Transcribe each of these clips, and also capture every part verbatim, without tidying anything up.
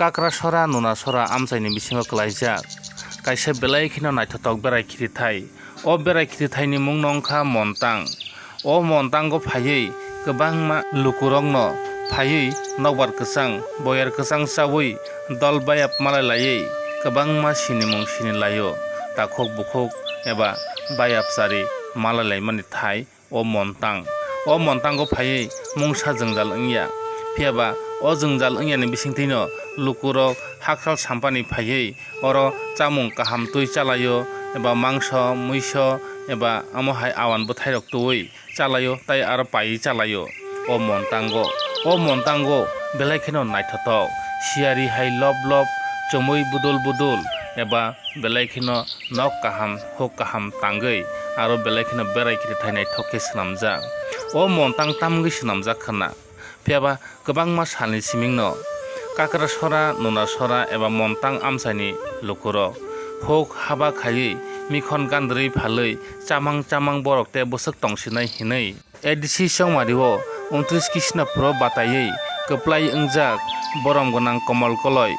Kakrasora Nunasora amchaini bisingo klaijak kaisa belai kheno naithothok berai khirithai. O berai khirithai ni mung no wngkha Montang. O Montango phaiwi kwbangma lukurokno phaiwi nokbar kwchang, boyar kwchang chawi dol bayap malai laiwi kwbangma sinimung sini laio. Takhuk bukhuk eba bayap chari malai laimani thai o Montang. O Montango phaiwi mungsa jwngjal wngya. Phiyaba o jwngjal wngyani bisingtwino lukurok hakral sampani phaiwi oro chamung kaham twi chalaio, eba mangso, muiso, eba omo hai awan bwthairok twiwi chalaio, tai aro paiwi chalaio. O Montango, o Montango belai kheno naithothok, siyari hai lob lob, chumui budul budul, eba belai kheno nok kaham, huk kaham tangwi, aro belai kheno berai khirithai naithok khe swnamjak. O Montang tamungwi swnamjak khna. Phiyaba kwbangma salni simingno Kakrasora, Nunasora eba Montang amchaini lukurok huk haba khaiwi mikhon gandrwi phalwi chamang chamang borok tei bwswk tongsinai hinwi A D C Chongmari o untris Krishnapur o bataiwi kwplai wngjak borom gwnang Komol Koloi.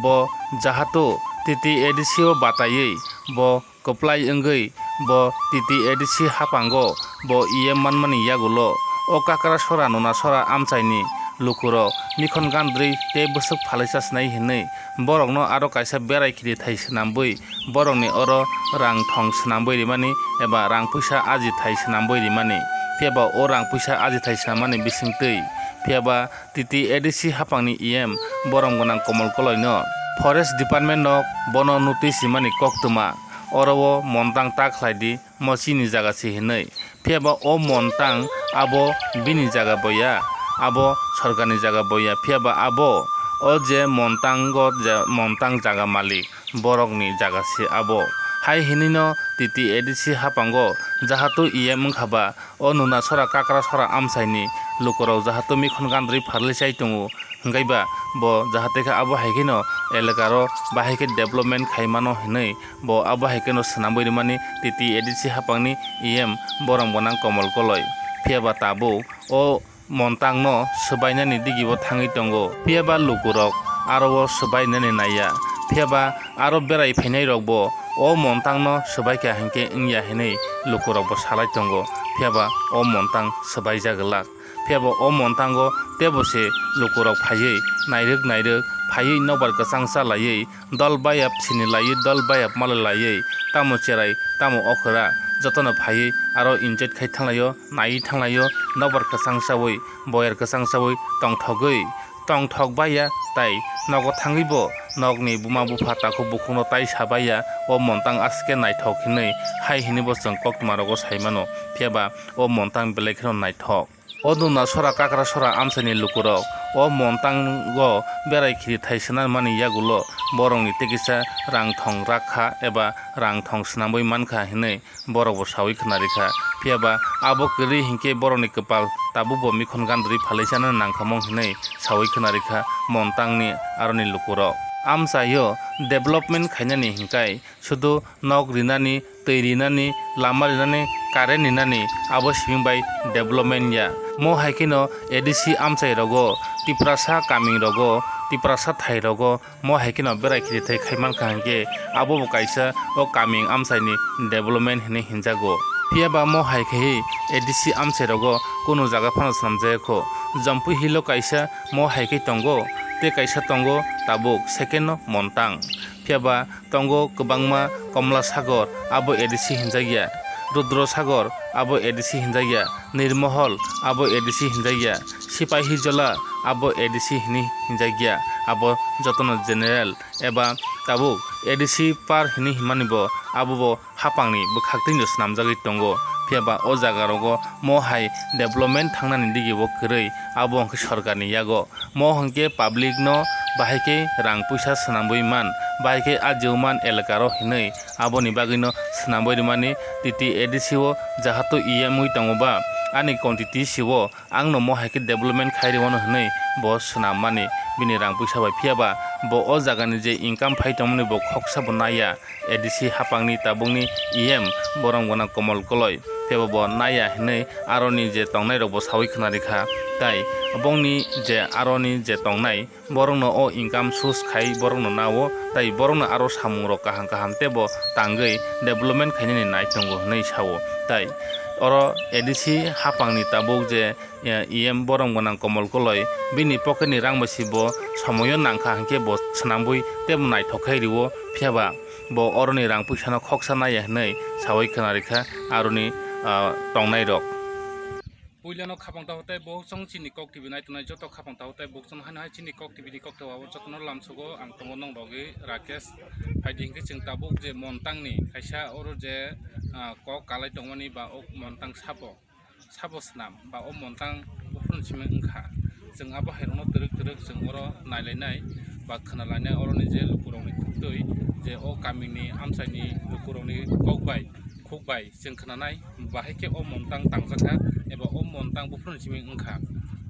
Bo jahato T T A D C o bataiwi bo kwplai wngwi bo T T A D C haphango bo E M manmani yagulo o Kakrasora Nunasora amchaini lukurok mikhon gandrwi tei bwswk phalwi chasnai hinwi borokno aro kaisa berai khirithai swnambwi borokni oro rang thong swnambwi rimani eba rang puisa ajithai swnambwi rimani. Phiyaba o rang puisa ajithai swnamani bisingtwi phiyaba T T A D C haphangni E M borom gwnang Komol Koloino Forest Department no bono notice rimani koktwma oro o Montang ta khlai di, mo chini jaga se hinwi. Phiyaba o Montang abo bini jaga boya, abo sorkarni jaga boya, phiyaba abo o je Montango je Montang jaga malik, borokni jaga se abo. Hai hinwino T T A D C haphango jahato E M wngkha ba, o Nunasora Kakrasora amchaini lukurok jahato mikhon gandrwi pharlwi chai tongo, hwnkhe ba bo jahate khe abo hai kheno elakaro bahai khe development khai mano hinwi bo abo hai kheno swnamwi rwmani T T A D C haphangni E M borom gwnang Komol Koloi. Phiyaba tabuk o Montangno swbainani digibo thangwi tongo. Phiyaba lukurok aro o swbainani naiya. Phiyaba aro berai phainairokbo o Montangno swbaikha hinkhe wngya hinwi lukurokbo salai tongo. Phiyaba o Montang swbaijak glak. Phiyaba o Montango teibo se lukurok phaiwi nairwk nairwk phaiwi nokbar kwchang cha laiwi, dol bayap sini laiwi, dol bayap malai laiwi, tamo cherai, tamo okra, jotono phaiwi aro enjoy khai thanglaio, naiwi thanglaio, nokbar kwchang chawi, boyar kwchang chawi tongthogwi, tongthok baiya tai nogo thangwibo nokni buma bupha takhuk bukhukno tai sa baiya, o Montang aswk khe naithok hinwi hai hinwibo chwng koktwmarogo sai mano, phiyaba o Montang belai kheno naithok. O Nunasora Kakrasora amchaini lukurok o Montango berai khirithai swnamani yagulo borokni tei kisa rang thong rakha eba rang thong swnamwi mankha hinwi borokbo sawi khna rikha. Phiyaba abo kwrwi hinkhe borokni kwpal tabukbo mikhon gandrwi phalwi chana nangkhamung hinwi sawi khna rikha Montangni aroni lukurok. Amchaio development khainani hinkhai sudu nok rinani, twi rinani, lama rinani, current rinani, abo simi bai development ya. Mo hai kheno A D C amchai rogo, Tiprasa kaming rogo, Tiprasa thai rogo, mo hai kheno berai khirithai khai mankha hinkhe abo bo kaisa o kaming amchaini development hinwi hinjago. Phiyaba mo hai khe A D C amchai rogo kunu jaga phano swnamjaya kho. Jampui Hill o kaisa mo hai khe tongo, tei kaisa tongo tabuk second no Montang. Phiyaba tongo kwbangma Komla Sagor, abo A D C hinjakya, Rudro Sagor, abo A D C hinjakya, Nirmohol, abo A D C hinjakya, Sipahijola, abo A D C hini hinjakya, abo jotono general eba tabuk A D C par hini hinmani bo, abo bo haphangni bwkhaktwino swnamjagwi tongo, phiyaba o jagarogo mo hai development thangnani digibo kwrwi, abo hwnkhe sorkarni yago. Mo hwnkhe public no bahai khe rang puisa swnamwi man, bahai khe ajio man elaka rok hinwi, aboni bagwi no swnamwi rwmani T T A D C o jahato E M wi tongo ba, ani constituency o ang no mo hai khe development khai rwmano hinwi bo swnammani bini rang puisa bai, phiyaba bo o jaga ni je income phai tongmani bo khoksa bo naiya. A D C haphangni tabukni E M borom gwnang Komol Koloi, phiyaba bo naiya hinwi aroni je tongnairokbo sawi khna rikha. Tai bongni je aroni je tongnai, borokno o income source khai borokno nao, tai borokno aro samungrok kaham kaham teibo tangwi development khainani nai tongo hwnwi sao. Tai oro A D C hapangni tabuk je, eh, E M borom gwnang Komol Koloi, bini pocketni rang bai si bo somoyo nangkha hinkhe bo swnambwi teibo naithok khai rio, phiyaba bo oroni rang puisano khoksa naiya hwnwi saui khwnarikha aroni, ah, tongnairok. Puilano khapang tahotai bo chwng chini Kok T V nai tongnai joto khapang tahotai bo chwng haino hai chini Kok T V ni kokthao jotono lamsogo ang tongo nongrogwi Rakesh. Phaidi hinkhe chwng tabuk je Montangni kaisa oro je, ah, kok kalai tongmani ba o Montang sabo, sabo swnam ba o Montang buphuruni simi wngkha. Chwng abo hairokno twrwk twrwk chwng oro nailainai ba khwnalainai oroni je lukurokni khuktwi je o kamini amchaini lukurokni kok bai khuk bai chwng khwnanai, bahai khe o Montang tangjakha eba o Montang buphuruni simi wngkha.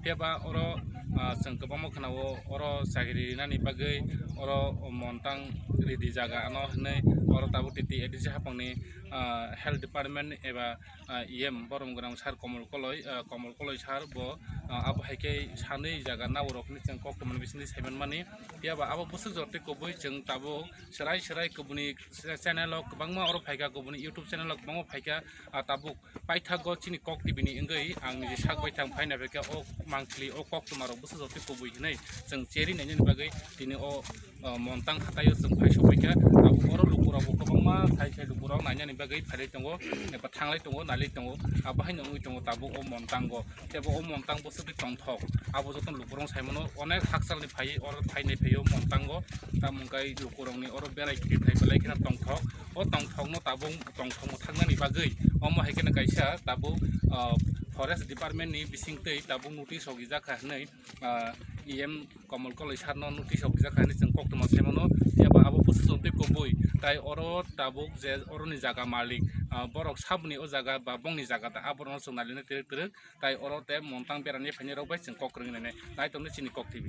Phiyaba oro, ah, chwng kwbangma khwnao oro chakri rinani bagwi oro Montang ridi jaga ano hwnwi oro tabuk titi A D C hapangni, ah, health department eba, ah, E M borom gwnang sir Komol Koloi, ah, Komol Koloi sir bo, ah, abo hai khe sanwi jaga naborok hwnwi chwng koktwmani bisingtwi saimanmani. Phiyaba abo bwswk jotwi kubui chwng tabuk serai serai kubuni channel o kwbangma oro phaikha, kubuni YouTube channel o kwbangma phaikha, ah, tabuk paithago chini Kok T V ni wngwi ang niji sak baithang phaina phaikha o mangthli o koktwmarok bwswk jotwi kubui hinwi chwng cheri nainani bagwi tini o, ah, Montang hataio chwng phai sokphaikha. Tabuk oro lukurokbo kwbangma sai sai lukurok nainani bagwi phailai tongo, eba thanglai tongo, nailai tongo, abo haino wngwi tongo tabuk o Montango. Tebo o Montang bwswkni tongthok, abo jotono lukurok saimano, onek hakchalni phaiwi oro phainai phaio Montango, tamo wngkha lukurokni oro belai khiri thai belai kheno tongthok. O tongthokno tabuk tongthokno thangmani bagwi omo hai kheno kaisa tabuk, ah, forest department ni bisingtwi tabuk notice rok rijak kha hinwi, ah, E M Komol Koloi sir no notice rok rijak kha hinwi chwng koktwma saimano. Phiya ba abo bwswk jotwi kubui tai oro tabuk je oroni jaga malik, ah, borok saboni o jaga ba bongni jaga da aborokno chwng nailina twrwk twrwk. Tai oro te Montang berani phainai rok bai chwng kok kwrwngwi nainai. Nai tongdi chini Kok T V.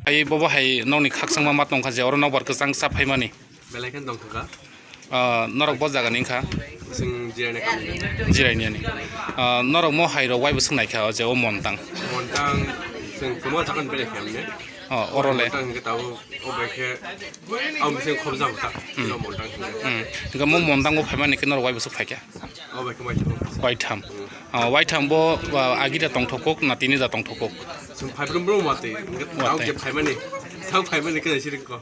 Ai bobo hai nokni khakchangma ma tongkha je oro nokbar kwchang cha phaimani. Belai khe tongthokha. Ah, norok bo jagani wngkha? Chwng Jirania kami. Jiraniani. Ah, norok mo hai rok waibo swng naikha o je o Montang. Montang chwng kwma jagan belai khe amne. Oh, oro le. Montang hwnkhe tabuk o bai khe ang bising khobjang ta. Hmm. No Montang hwnkhe. Hmm. Hwnkhe mo Montango phaimani khe norok waibo swk phaikha? O bai khe waitham. Waitham. Hmm. Ah, waitham bo, ah, agi da tongthok kok na tini da tongthok kok? Chwng phai brum brum watwi. Hwnkhe tau watwi. Khe phaimani. Tau phaimani khe siring ko.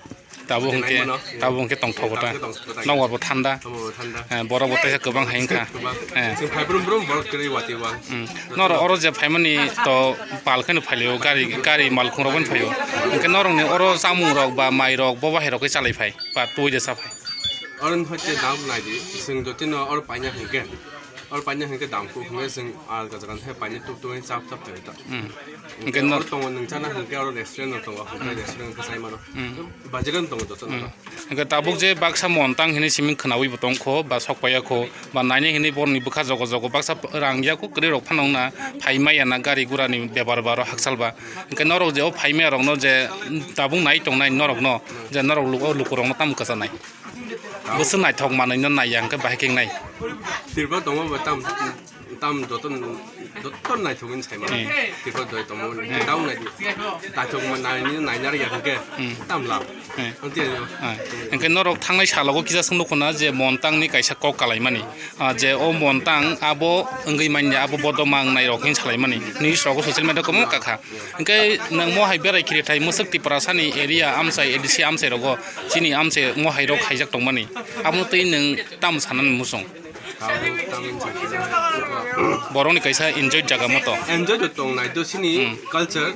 Tabuk hwnkhe, naimano. Tabuk hwnkhe tongthok ta. Tabuk hwnkhe tongthok ta. Nokbar bo thanda. Tamo bo thanda. Eh, borok bo teisa kwbang hai wngkha. Kwbang. Eh. Chwng phai brum brum borok kwrwi watwi wang. Hmm. Norok oro je phaimani to pal kheno phailio, gari, gari malkhung rok phano phaio. Hwnkhe norokni oro chamung rok ba mai rok bo bahai rok khe chalai phai ba twi de cha phai? Oro ni hoite dam nai di, chwng jotino oro paina hwnkhe, oro paina hwnkhe dam kuk hwnkhe chwng alga jaga ni paina tuk tuk chap chap thai ta. Hmm. Hwnkhe hwnkhe no oro tongo nwng chana hwnkhe oro restaurant no tongo, hwnkhe restaurant hwnkhe chai mano. Hmm. Bajirano tongo joto no. Hmm. Hwnkhe tabuk je baksa Montang hinwi simi khwnawi bo tongkho ba sok paiya kho ba nainai hinwi borokni bwkha jogo jogo baksa rang ya kho kwrwi rok phano wngna phai maya na gari gura ni bepar ba oro hakchal ba. Hwnkhe norok je o phai maya rok no je tabuk nai tongnai norok no je norok luku rok no tamo kwchanai. Bwswk naithok manwi no naiya hwnkhe bahai khe wngnai. Tirbo tongo bo tam, tam joto, joto naithok wngwi sai mano. Hmm. Tirbo doi tongo, hmm, tamo nai, naithok ma nai, nini naina rwya hwnkhe, hmm, tam lab. Hmm. Ang tiyani. Hmm. Hwnkhe norok thangnai salogo kisa swng nukho na je Montang ni kaisa kok kalaimani. Ah, je o Montang abo wngwi manya, abo bodoma wngnai rok hin salaimani. News rogo social media komo kakha. Hwnkhe nwng mo hai berai khiri thai mwswk Tiprasani area amchai A D C amchai rogo chini amchai mo hai rok khaijak tongmani. Abono twi nwng tamo sanani muchung? Abo tamo sakha. Borokni kaisa enjoy jaga moto. Enjoy to tongnai to chini, hmm, culture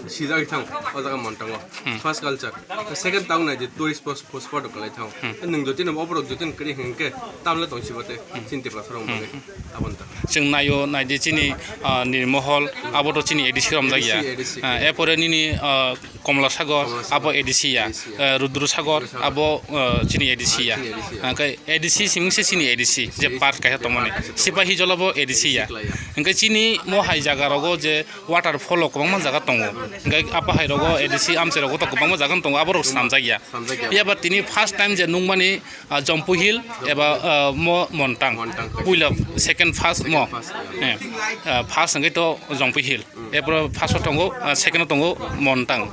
sijak thang o jaga Montango. Hmm. First culture. Second tang nai je tourist spot, spot rok kwlai thang. Hmm. Nwng jotino oborok jotino kwrwi hwnkhe tamle tong sibo te, hmm, chini Tiprasa rok, hmm, bagwi. Aboni ta. Chwng naio, naidi chini, ah, Nirmohol, abo to chini A D C romjak ya. A D C, A D C. Ah, erpore nini, ah, Komla Sagor, Komla Sagor, abo A D C ya. A D C ya. Ah, Rudra Sagor, Rudra Sagor, abo, ah, chini A D C ya. Ah, chini A D C ya. Ah, khe A D C siming se chini A D C, je, A D C, park kaisa tongmani. Park kaisa tongmani. Sipahi Jola bo A D C ya. A D C kwlai ya. Hwnkhe chini mo hai jaga rogo je waterfall o kwbangma jaga tongo. Hwnkhe apa hai rogo A D C amchai rogo to kwbangma jaga tongo, aborok swnamjak ya. Swnamjak ya. Phiya ba tini first time je nukmani, ah, Jompu Hill eba, ah, mo Montang. Montang. Puila second first mo First, yeah. Eh, ah, first hwnkhe to Jongpui Hill. Mm. Epro first o tongo, ah, second o tongo Montang.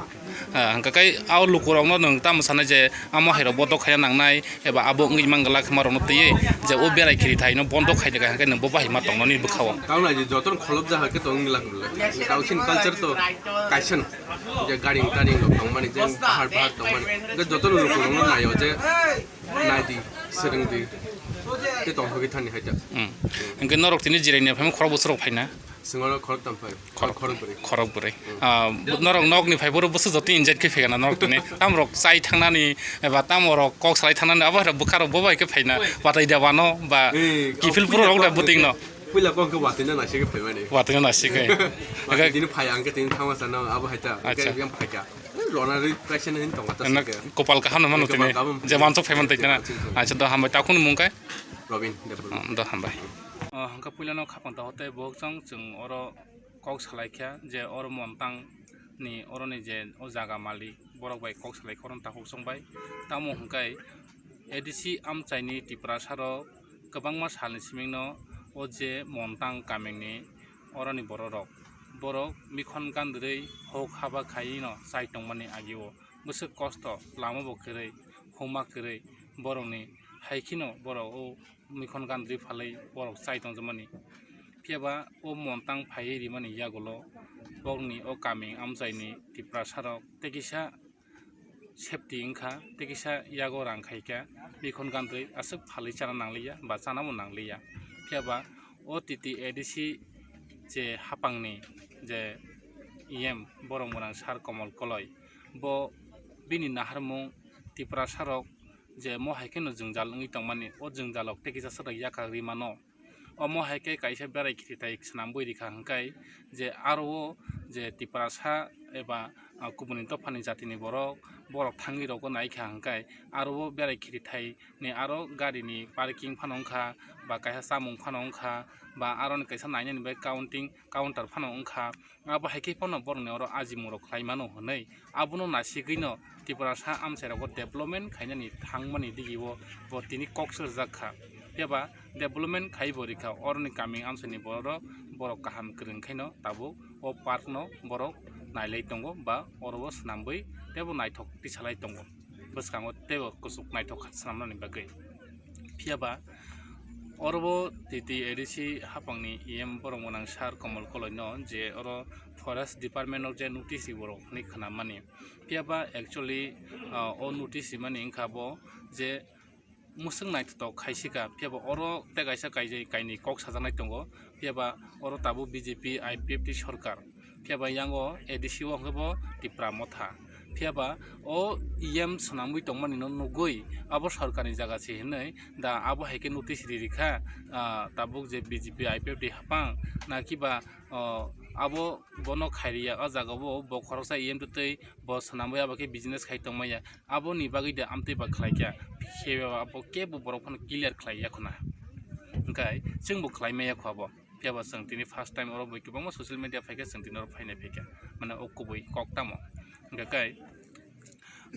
Ah, hwnkhe kai a lukurokno nwng tamo sanai je amo hairok botok khaina nangnai eba abo wngwi manglak hwnmarokno twiwi je o berai khiri thaino bondo khainai hwnkhe nwng bo bahai ma tongno nini bwkhao. Tamo nai je jotono kholopjak hai khe tong wngwi lak bwle. Tamo chini culture to kaisa no. Je garing taring rok tongmani, je pahar pahar tongmani. Hwnkhe jotono lukurokno naio je naidi, swrwngdi. Tei tongthogwi thani hai ta. Hmm. Hwnkhe norok tini jiraini phaima khorok bwswk rok phaina? Singoro khorok tam phai. Khorok, khorok bwrwi. Khorok bwrwi. Hmm. Ah, norok nokni phai boro bwswk joto enjoy khe phegana norok tini. Tamrok chai thangnani eba tamorok kok salai thangnani abo hai bwkharok bo bai khe phaina. Batai da bano ba. Eh, kifil puro rok da bwtwino. Puila kok khe watwina naisingwi phaimani. Watwina naisingwi. Watwi tini phai ang khe tini thangma sana abo hai ta. Acha. Hwnkhe yang phaikha. Rona rwi kaisa no hin tongo ta. Kopal kaham no mano tini. Kopal kaham. Je wansuk phaiman tei tana. Acha, do hambai, takhung ni mung kai? Robin Debbarma. Oh, do hambai. Oh, hwnkhe puila no khapang ta hote bohok chang chwng oro kok salai kha je oro Montang ni oro ni je o jaga malik borok bai kok salai kha oro takhuk chwng bai. Tamo hwnkhe A D C amchaini Tiprasa rok kwbangma salni simingno o je Montang kamini oroni bororok, borok mikhon gandrwi hok haba khaiwi no chai tongmani agio bwswk kosto, lama bo kwrwi, huma kwrwi, borokni hai kheno borok o mikhon gandrwi phalwi borok chai tongjakmani. Phiyaba o Montang phaiwi rimani yagulo bokni o kami amchaini Tiprasa rok tei kisa safety wngkha, tei kisa yago rang khaikha, mikhon gantwi aswk phalwi chana nangliya ba chanabo nangliya. Phiyaba o T T A D C je hapangni je E M borok mwnang Sir Komol Koloi, bo bini naharmung Tiprasa rok je mo hai kheno jwngjal wngwi tongmani, o jwngjalrok tei kisa swrwk yakak rimano. Omo hai khe kaisa berai khiritai swnambui rikha hwnkhe je aro o je Tiprasa eba, ah, kubuni dophani jatini borok, borok thangwi rokgo naikha hwnkhe aro o berai khiritaini aro garini parking phano wngkha ba kaisa chamung phano wngkha ba aroni kaisa nainani bai counting counter phano wngkha. Abo hai khe phano borokni oro ajimung rok khlai mano hwnwi abono nasigwino Tiprasa amchai rogo development khainani thangmani digio bo tini kok swrwjak kha. Phiya ba development khai bo rikha, oroni kami amchaini borok, borok kaham kwrwng khaino tabuk o park no borok nailai tongo ba oro o swnambwi teibo naithok tisalai tongo. Bwskango teibo kuchuk naithok kha swnamnani bagwi. Phiya ba oro bo T T A D C hapangni E M borok mwnang Sir Komol Koloi no je oro forest department o je notice riborok hinwi khwnamani. Phiya ba actually, ah, o notice rimani wngkha bo je mwswk naithotok khaisika, phiya ba oro tei kaisa kaijai kainwi kok sajaknai tongo, phiya ba oro tabuk B J P I P F T sorkar, phiya ba yango A D C o hwnkhe bo Tipra Motha. Phiya ba o E M swnamwi tongmani no nugwi abo sorkarni jaga se hinwi da abo hai khe notice ri rikha, ah, tabuk je B J P I P F T hapang na kiba, oh, abo bono khairiya, o jaga o bo khoroksa E M twtwi bo swnamwi abo khe business khai tongmaya. Aboni bagwi de amtwi ba khlai kha, khe abo kebo borok phano clear khlai ya khuna. Hwnkhe chwng bo khlai maya kho abo. Phiya ba chwng tini first time oro bai kwbangma social media phai kha, chwng tini oro phainai phai kha. Mane o kubui kok tamo. Hwnkhe kai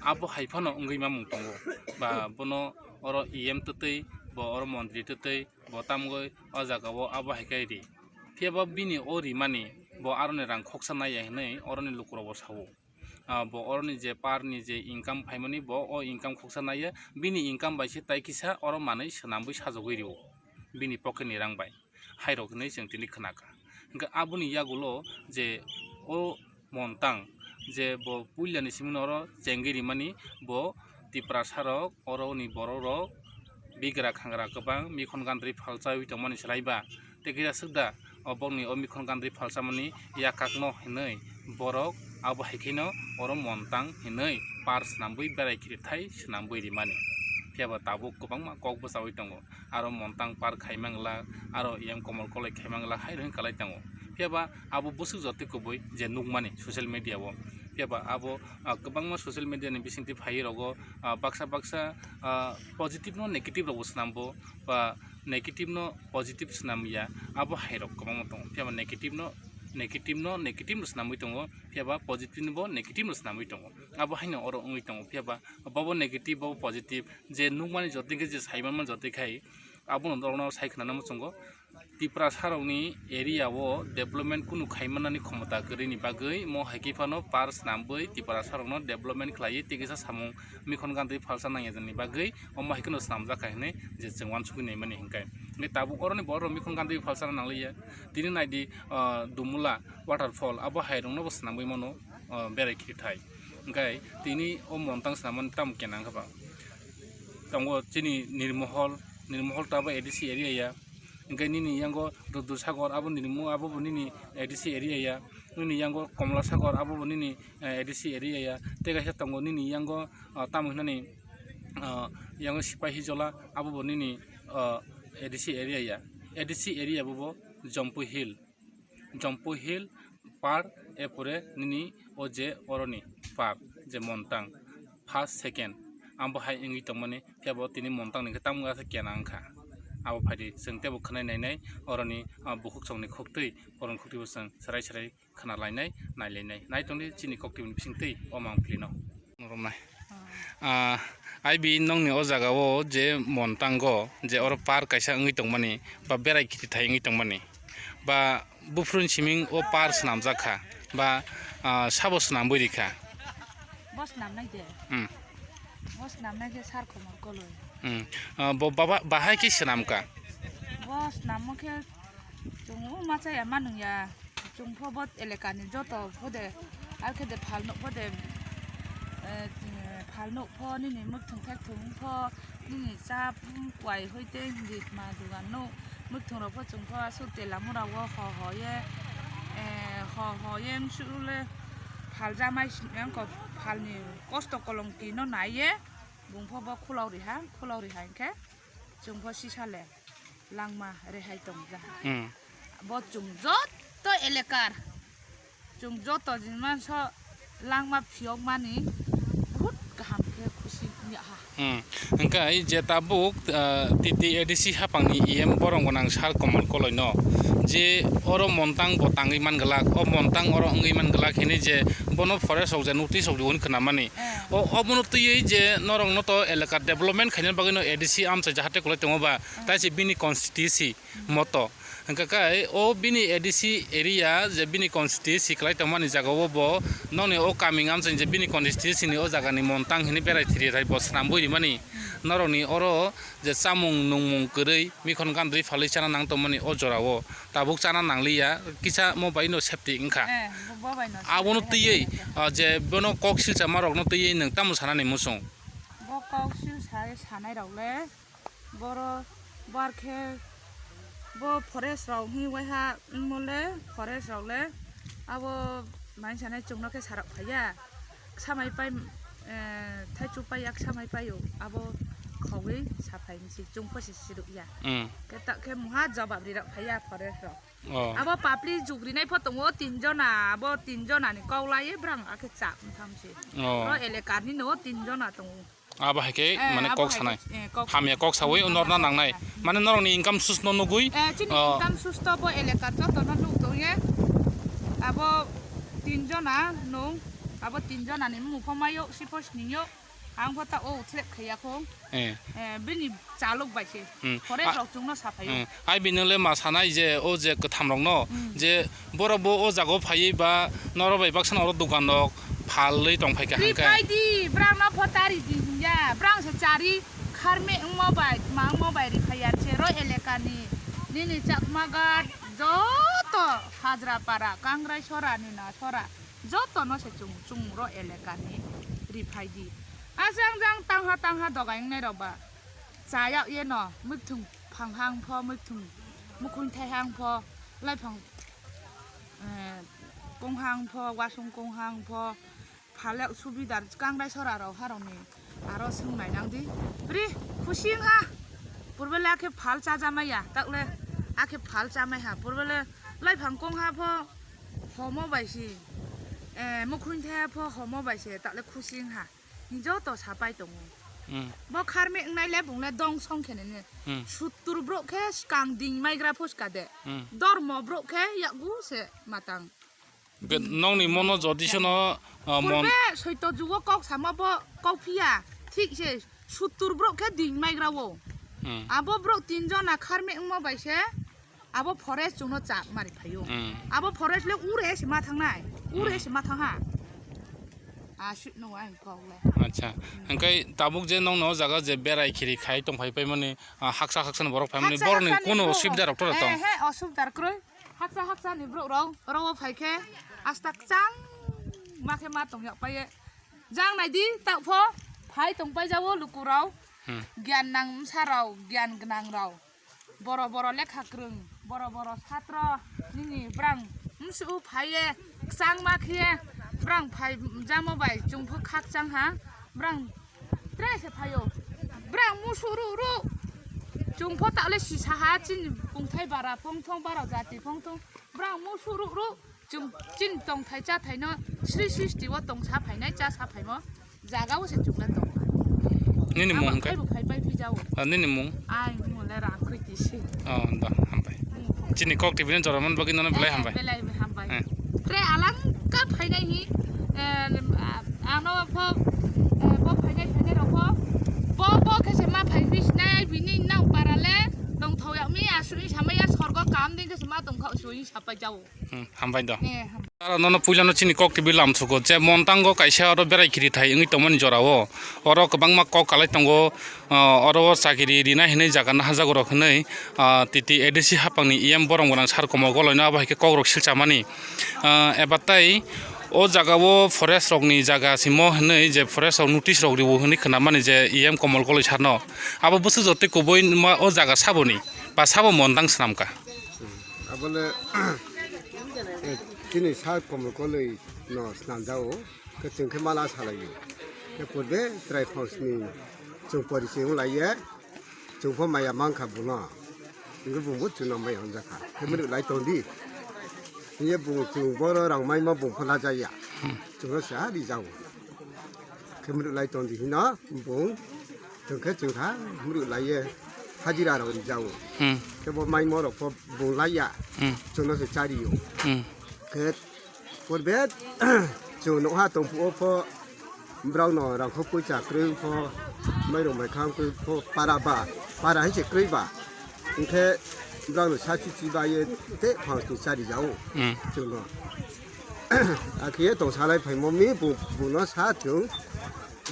abo hai phano wngwi mamung tongo. Ba bono oro E M twtwi, bo oro montri twtwi, bo tamgwi o jaga o abo hai khe ri. Phiya ba bini o rimani bo aroni rang khoksa naiya hinwi oroni lukurok bo sao. Ah, bo oroni je parni je income phaimani, bo o income khoksa naiya, bini income bai se tai kisa oro manwi swnamwi sajagwi rio bini pocket ni rang bai, hairok hinwi chwng tini khna kha. Hwnkhe aboni yagulo je o Montang je bo puilani simino oro chengwi rimani, bo Tiprasa rok, oroni borok rok bigra khangra kwbang mikhon gandri phalchawi tongmani slai ba, tei kisa swk da o bokni o mikhon gandri phalchamani yakakno hinwi borok abo hai kheno oro Montang hinwi par swnamwi berai khirithai swnamwi rimani. Phiya ba tabuk kwbangma kok bwchawi tongo, aro Montang par khai mangla, aro E M Komol Koloi khai mangla hai hinwi kalai tongo. Phiya ba abo bwswk jotoi kubui je nukmani social media o. Phiya ba abo, ah, kwbangma social media ni bisingtwi phaiwi rogo, ah, baksa baksa, ah, positive no negative rok bo swnam bo ba negative no positive swnam ya, abo hai rok kwbangma tongo. Phiya ba negative no, negative no negative no swnamwi tongo, phiya ba positive no bo negative no swnamwi tongo. Abo haino oro wngwi tongo, phiya ba bobo negative, bobo positive, je nukmani jotoi khe, je saimanmani jotoi khai, abono norokno sai khna muchungo. Tiprasarokni area o development kunu khaimanani khomota kwrwini bagwi mo hai khe phano park snambwi Tiprasarokno development khlaiwi tei kisa samung mikhon gantwi phalsa nangya jani bagwi omo hai kheno snamjak kha hinwi je chwng uansukwi naimani hinkhe. Hinkhe tabuk oroni borok mikhon gantwi phalsa nangliya. Tini naidi, ah, Dumula waterfall abo hai rokno bo snamwi mano, ah, berai khirithai. Hinkhe tini o montang snamani tamo kenang kha ba. Tongo chini Nirmohol, Nirmohol to abo A D C area ya. Hinkhe nini yango Rudursagar abo nini mu abo bo nini A D C area ya. Nini yango Komlasagor abo bo nini, eh, A D C area ya. Tei kaisa tongo nini yango, ah, tamo hinani, ah, yango Sipahijola abo bo nini, ah, A D C area ya. A D C area bo bo Jampui Hill. Jampui Hill Park, erpore nini o je oroni park, je montang, first, second, abo hai wngwi tongmani, phiya bo tini montang ni khe tamo asa kena wngkha. Abo phaidi chwng teibo khwnai nainai, oroni, ah, bukhuk chongni khuktwi, borokni khuktwi bo chwng swrai swrai khna lainai, nai lainai. Nai tongdi chini koktwibini bisingtwi o mangpili no. Romnai. Ah, aibi nongni o jaga o je montango je oro park kaisa wngwi tongmani ba berai khiti thai wngwi tongmani ba buphuruni siming o park swnamjak kha ba, ah, sabo swnambwi rikha. Bo swnamnai de. Hmm. Bo swnamnai de sar khomor koloi. Hmm. Ah, bo baba bahai khe swnamkha. Bo swnammo khe chwng o ma chaya ma nung ya. Chwng pho bo eleka ni joto pho de, ar khe de phal nuk pho de, eh, phal nuk pho nini mwkthwng thekthwng pho nini cha kwai hoi tei hinwi ma dogan nuk mwkthwng rok pho chwng pho aswk tela mura o ho ho ye, eh, ho ho ye msu le phal jamai sini ang kok phal ni kosto kolongti no nai ye bung pho bo khulao riha, khulao riha hinkhe chwng pho sisa le langma rehai tong ja. Hmm. Bo chwng joto elekar, chwng joto jinma so langma phiyok mani, bahut kaham khe khusi wngya ha. Hmm. Hwnkhe ai je tabuk, ah, T T A D C hapangni E M borok gwnang sar Komol Koloi no je oro montang bo tangwi man glak, o montang oro wngwi man glak hinwi je bono forest rok je notice rok rihuni khwnamani. Eh. O, obono twiwi je norokno to elaka development khaina bagwino A D C amchai jahate kwlai tongo ba, hmm, tai se bini constituency moto. Hwnkhe kai o bini A D C area je bini constituency kwlai tongmani jagao bo nokni o kaming amchai je bini constituency ni o jagani montang hinwi berai thiri thai bo swnambwi rimani norokni oro je chamung nungmung kwrwi mikhon gandri phalwi chana nang tongmani o jorao tabuk chana nangliya kisa mo baino septi wngkha. Eh, bo, bo baino abono septi twiwi wngkha. Ah, je bono kok silsa ma rokno twiwi nwng tamo sanani muchung? Bo kok silsa sanai rok le boro bar khe bo forest rok hwnwi waiha wngmo le forest rok le abo mai sanai chwngno khe sarok phaiya. Samai pai, eh, thaichuk pai yak samai paio, abo khogwi saphai hinsi chwng pho se siruk ya. Mm. Khe ta khe muha jawab ri rok phaiya forest rok. Oh. Abo papli jugrinai pho tongo tin jona, abo tin jona ni kok lai brang akhe chak thang si. Oh. Ro elekar ni no tin jona tongo. Abo hai khe, eh, mane abo kok hai sanai. Khe, eh, kok hamya sanai. Kok sawi norna nangnai. Mane norokni income source no nugui. Eh, chini, oh, income source to bo eleka joto no nuk tong ye. Abo tin jona nung, abo tin jona ni mung pho mayo, sipos ni yo. Ang pho ta o thlep khaya kho. Eh. Eh, bini chalok bai se. Hmm. Forest rok chwngno saphai o. Hmm. Ai bini le ma sanai je o je kwtham rokno, hmm, je borok bo o jaga o phaiwi ba norok bai baksa oro dokan rok phalwi tong phai kha hwnkhe. Riphai di, brang no pho tari di hwnya, brang se chari kharme wngmo bai, ma wngmo bai riphai ya se ro eleka ni nini Chakma Ghat joto Hajra Para, Kangrai Sora, Nina Sora. Joto no se chwng, chwng ro eleka ni riphai di. Aswk jang tangha tangha dogai wngnai rok ba. Chaya ye no, mwkhwtwng phang hang pho, mwkhwtwng mukhung thai hang pho, laiphang, eh, kong hang pho, wasung kong hang pho, phalyak subidar Kangrai Sora rok harok ni. Aro swng nai nang di. Pri, khusi wng ha. Purbe le akhe phal cha ja maya, tak le akhe phal cha mai ha. Purbe le laiphang kong ha pho homo bai si. Eh, mukhung thai ha pho homo bai se, tak le khusi wng ha. Ni joto sapai tongo. Hmm. Bo kharme wng nai le bung le dong song khe ne ne. Hmm. Suttur brouh khe skang ding mai gra pho ska de. Hmm. Dormo brouh khe yakgu se matang. Be-, nokni mono jodi sono, ah, mon- Purbe soito jugo kok sama bo kok phiya, thik se suttur brouh khe ding mai gra o. Hmm. Abo brouh tin jona kharme wngmo bai se, abo forest chwngno cha mari phaio. Hmm. Abo forest le ure se ma thangnai, ure Hmm. se ma thang ha. A swi no ang kok le. Acha. Hingkai tabuk je nong no jaga je berai khiri khai tong phai pai mani, ah, haksa haksa ni borok phai mani Haksa borok ni haksa ni kono borok. Osubida rok to tong. Eh, he, osubida kroi. Haksa haksa ni borok rok, oro phai khe asta kchang ma khe ma tong yak pai ye. Jang nai di tak pho phai tong pai jawo luku rok. Hmm. Gyan nang msa rok, gyan gnang rok. Boro boro lekha kwrwng, boro boro satro nini brang msu phaiye, kwchangma khiye brang phai jamo bai chwngphu khakchang ha, brang tre se phaio, brang musu ru ru chwngpho ta le sisa ha chini pungthai bara phongthong bara jati phongthong brang musu ru ru. Chwng chini tongthai chathaino sri sristi o tongsa phainai, chasa phaimo jaga o se chukla tong. Nini mung hwnkhe? Phaibo phai pai phijao. Ah, nini mung? Ai mung le Rangkhoi Kisi. Oh, da, hambai. Mung phung. Chini kok T V ni jora man bagwi nono belai hambai. Belai hambai. Eh. Tre alang ka phainai hi, eh, ano pho, eh, bo phainai phainai rok pho, bo, bo khe se ma phai bisnai bini nang para le tongthok ya mi asui samaya sorgo kam din khe se ma tongkha sui sapai jao. Hmm, hambai do. Eh, ham- Aro nono puilano chini kok T V lam thugo je Montango kaisa oro berai khiri thai wngwi tongmani jorao. Oro kwbangma kok kalai tongo, ah, oro chakiri rina hinwi jaga nahajago rok hinwi, ah, titi A D C hapangni E M borong gwnang sar Komol Goloino abo hai khe kok rok silchamani. Ah, eba tai o jagao forest rokni jaga simo hinwi je forest rok notice rok rio hinwi khwnamani je E M Komol Goloi sarno. Abo bwswk jotoi kubui ma o jaga saboni ba sabo Montang swnamkha. Abole, eh, chini sa Komol Goloi no snamjao, khe chwng khe mala salaio. Khe purbe chwrai phangsni chwng porichai wng laiye, chwng pho maya mankha bono. Hingke bung bo chwngno maya hwnjakha. Khe mwnwi lai tongdi. Hiye bung chwng boro rang maima bung pho lajaya. Chwngno se ha rijao. Khe mwnwi lai tongdi hino bung Chwng khe chwng kha, mrwk lai ye hajira rok rijao. Hmm. Khe bo maimo rok pho bung lai ya. Hmm. Chwngno se chario. Hmm. Khe purbe chwng nokha tongphuo pho brao no rang kho puisa kwrwi pho, mairung mai khang kwrwi pho para ba, para hai se kwrwi ba. Hingkhe brao no sa chichi ba ye te phang se charijao. Hmm. Chwngno. Akhe tong salai phaimo mi bung, bung no sa chwng.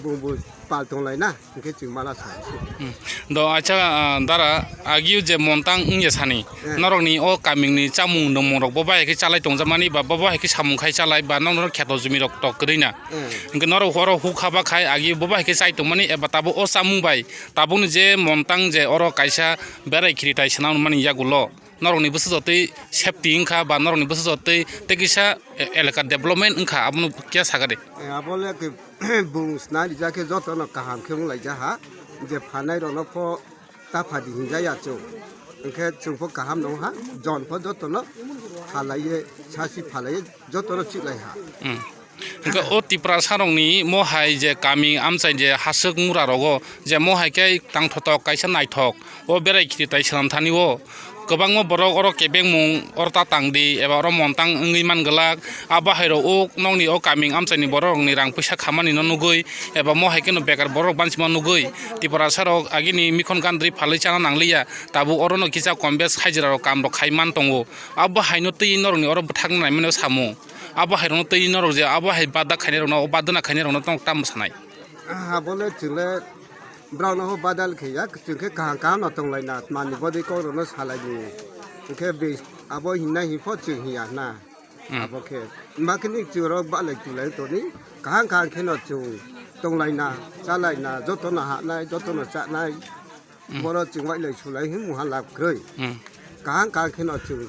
Bung bo pal tong lai na, hingke chwng mala sa se. Hmm. Do acha, ah, dara, agiu je Montang wngya sani. Eh. Norokni o kamini chamung nwngmung rok bo bai khe chalai tongjakmani ba bo bai khe samung khai chalai ba nokno kheto jumi rok tok kwrwi na. Eh. Hingke norok oro hukha ba khai agi bo bai khe chai tongmani eba tabuk o chamung bai tabukni je Montang je oro kaisa berai khiri tai swnam mani yagulo. Norokni bwswk jotwi safety wngkha ba norokni bwswk jotwi tei kisa e-, elaka development wngkha, abono kya sakha de? Eh, abo le ke bung swnai rijak khe jotono kaham khe wng laijak ha, je phanai rokno pho ta phadi hinjak ya chwng, hwnkhe chwng pho kaham no wng ha, jon pho jotono phalaiye, sasi phalaiye jotono chiklai ha. Hmm. Hwnkhe o Tiprasa rokni mo hai je kami amchai je haswk mura rogo je mo hai khe tangthotok kaisa naithok o berai khiri tai swnam thani o kwbangma borok oro kebengmung oro ta tang di eba oro Montang wngwi man glak. Abo hai rok o nokni o kami amchai ni borok rokni rang puisa khamani no nugwi eba mo hai kheno bekar borok bansima nugwi Tiprasa rok agini mikhon gandri phalwi chana nangliya tabuk oro no kisa kombes hajira rok kam rok khai man tongo. Abo hai no twi norokni oro bwthak naimani samung. Abo hai rokno twi norok je abo hai bada khainai rokno, o badana khainai rokno tamo sanai. Abo le chwng le brao no badal khe ya, chwng khe kaham kaham no tong lai na, mani bodi kok rokno salai di. Hwnkhe abo hinna hin pho chwng hiya na. Hmm. Abo khe ma khe ni chwng rok balai tulai toni kaham kaham khe no chwng tong lai na, cha lai na, joto no ha nai, joto no cha nai. Hmm. Boro chwng bai lai sulai hin muha lab kwrwi. Hmm. Kaham kaham kheno chwng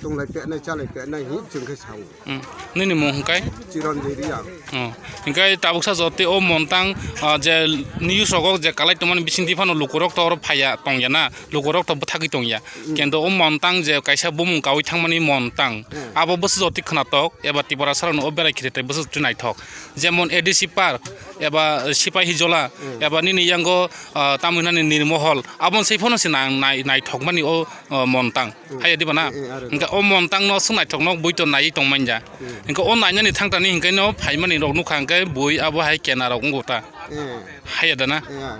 tonglai penai chalai penai hin chwng khe sao. Hmm. Nini mung hwnkhe? Chiranjay Reang. Oh. Hwnkhe tabuksa jotwi o Montang, ah, je news rogo je kalai tongmani bisingtwi phano lukurok to oro phaiya tongya na, lukurok to bwthagwi tongya. Hmm. Kento o Montang je kaisa bumung kaui thangmani Montang. Hmm. Abo bwswk jotwi khwnatok eba Tiprasa rokno o berai khiri tai bwswk jotwi naithok. Jemon A D C Park eba Sipahijola Hmm. eba nini yango ah, tamo hinani nirmohol, aboni se phano se nang-, nai-, naithokmani o, o Montang. Hmm. Haiya diba na? Eh, eh, aro. Hingke o Montang no swng naithok nok bui to naiwi tongmanja. Hmm. Hingke o nainani thangtani hingke no phaimani rok nukha hingke bui abo hai kena rok wngkha ta. Eh. Haiya da na? Eh, ah.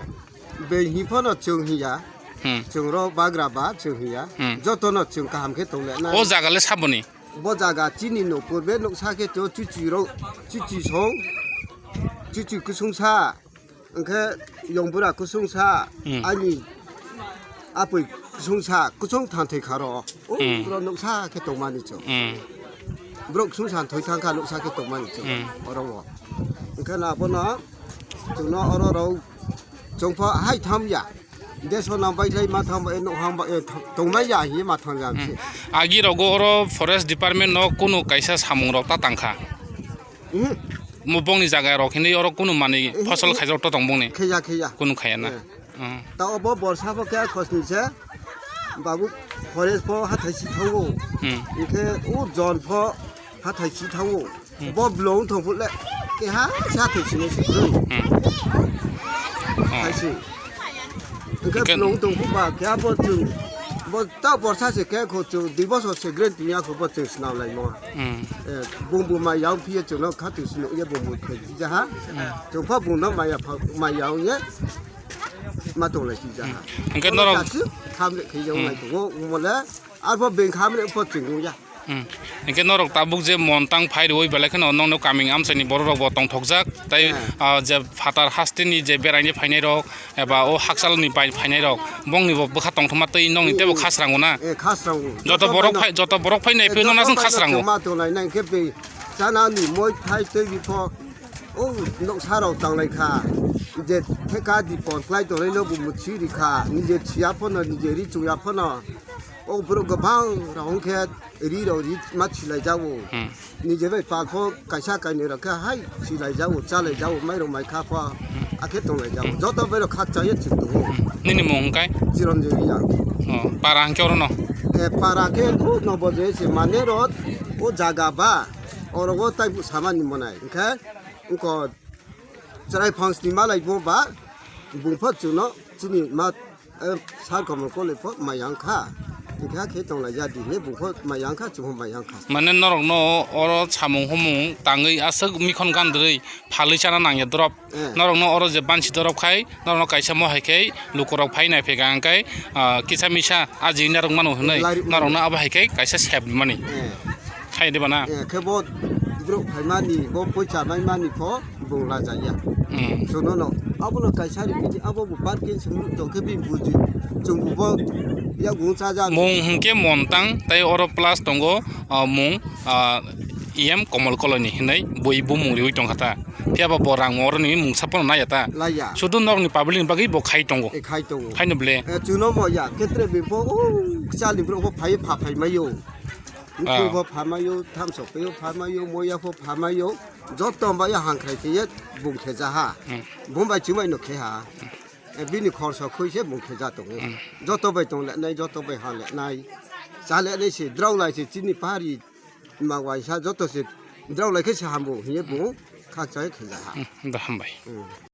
Bui hi phano chwng hiya. Hmm. Chwng rok bagra ba chwng hiya. Hmm. Jotono chwng kaham khe tong le na. O jaga le saboni? Bo jaga chini no purbe nuksa khe to chichi rok, chichi song, chichi kusung sa. Hwnkhe yongbura kusung sa, hmm, ani apui kusung sa, kusung thanthwi kha ro. O, hmm, ro nuksa khe tongmani chwng. Hmm. Borok kusung sa thwi thang kha nuksa khe tongmani chwng. Hmm. Oro o. Hwnkhe na bono chwngno oro rw chwngpha hai tham ya. Deso nang bai lai ma tham, e, nok ham ba, e, tong-, tongmai ya hi ma tham ya. Hmm. Agi rogo oro forest department no kunu kaisa samung rok ta tang kha. Mhm. Mo bongni jaga rok hinwi oro kunu manwi, eh, phosol eh, khaijak to tong bongni. Kheya, kheya. Kunu khaya na. Eh. Hmm. Ta obo borsa bo khe khosni se. Babu forest pho hathai si thango. Hmm. Hwnkhe o jon pho hathai si thango. Hmm. Bo blong thong phut le keha se hathai si ne se. Hmm. Oh. Hai si. Hwnkhe hwnkhe blong tong phut ba khe abo chwng bo ta borsa se khe kho chwng dui bosor se grant tongya kho bo chwng swnam lai mo. Hmm. Eh, bumbu mai yang phiye chwngno kha twi swnam ye bumbu khoi jaha. Hmm. Chwng pha bumno maya pha, maya ong ye ma tong lai si jaha. Hmm. Hwnkhe norok, dasu kham le khe jong lai, hmm, tongo, omo le arbo beng kham le po chwng ya. Hmm. Hwnkhe norok tabuk je mon tang phai rwui belai kheno nongno kaming amchaini borok rok bo tongthokjak. Tai, hmm, ah, je phatar hasteni je beraini phainai rok, eba o hakchalni bai phainai rok, bongni bo bwkha tongthoma tei nongni teibo, hmm, khasrango na? Eh, khasrango. Joto joto borok baino, phai, joto borok phai nai eh, phino joto nasong baino khasrango. Chwma tongnai nai khe be chanani moi thai tei bipho. O noksa rok tanglai kha. Je theka di por klai tongnai no bo muchi ri kha. Nije chiya phano, nije ri chuya phano. O borok kwbang rok hwnkhe ri rok ri ma chilai jago. Hmm. Nije bai pal pho kaisa kainwi rok khe hai chilai jago, chalai jago, mai rok mai kha pho. Hmm. Akhe tonglai jago. Hmm. Joto bai rok khak chaya chwng tongo. Hmm. Nini mung hwnkhe? Chiranjit Reang. Oh, para hwnkhe oro no? Eh, para khe o no bo je se mane rot o jaga ba oro o tai samani monai. Hwnkhe wngkho chwrai phang sni malai bo ba bung pho chwngno chini ma, eh, sar komol koloi pho maya wngkha. Hwnkhe khe tonglai ya di he bung pho maya wngkha, chwng pho maya wngkha. Mane norokno oro samung humung tangwi aswk mikhon gandrwi phalwi chana nangya drop. Eh. Norokno oro je bansi drop khai, norokno kaisa mo hai khe lukurok phai nai phega hwnkhe, ah, kisa misa aji narwk mano hwnwi, lari-, norokno abo hai khe kaisa sep mani. Eh. Khai de bana? Eh, khe bo borok phaimani, bo poicha maimani pho bung lajaya. Hmm. Chwngno no. Abono kaisa ri bini, abo bo parking se mung tong khe bini buji. Chwng bo bo yagung chaja. Mung hwnkhe Montang, tei oro plus tongo, ah, mung, ah, E M Komol Koloni hinwi bui bumung riui tongkha ta. Phiya ba bo rang oroni mungsa phano naiya ta. Laiya. Sudu norokni public ni bagwi bo khai tongo. E khai tongo. Haino ble. Eh, chwngno mo ya, ketre bini pho, o, chali borok pho phai pha phai maio. Ah. Mukung pho phamaio, thamsok pho phamaio, moya pho phamaio, joto bai hangkhrai khe ye bung khe ja ha. Hmm. Bung bai chwng bai no khe ha. Eh, bini khorsa khui se bung khe ja tongo. Hmm. Joto bai tong le nai, joto bai ha le nai. Cha le nai se, drao lai se, chini pari ma waisa joto se, drao lai khe se hambo, hiye bung khakchai khe ja ha. Hmm, da hambai. Hmm.